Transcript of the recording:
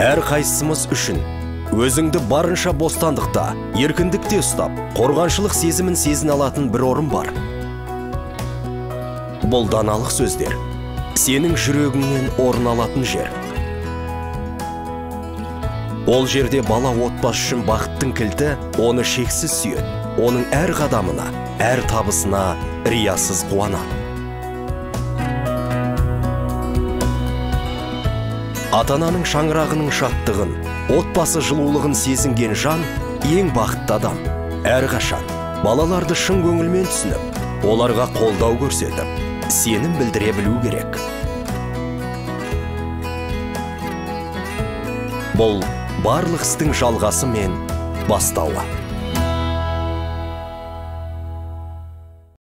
Әр қайсымыз үшін өзіңді барынша бостандықта, еркіндікте ұстап, қорғаншылық сезімін сезіне алатын бір орын бар. Бұл даналық сөздер сенің жүрегіңнен орын алатын жер. Ол жерде бала отбасы үшін бақыттың кілті, оны шексіз сүйеді, оның әр қадамына, әр табысына риясыз қуанады. Ата-ананың шаңырағының шаттығын, отбасы жылулығын сезінген жан ең бақытты адам. Әрқашан балаларды шын көңілмен түсініп, оларға қолдау көрсетіп, сенім білдіре білу керек. Бұл барлық істің жалғасы мен бастауы.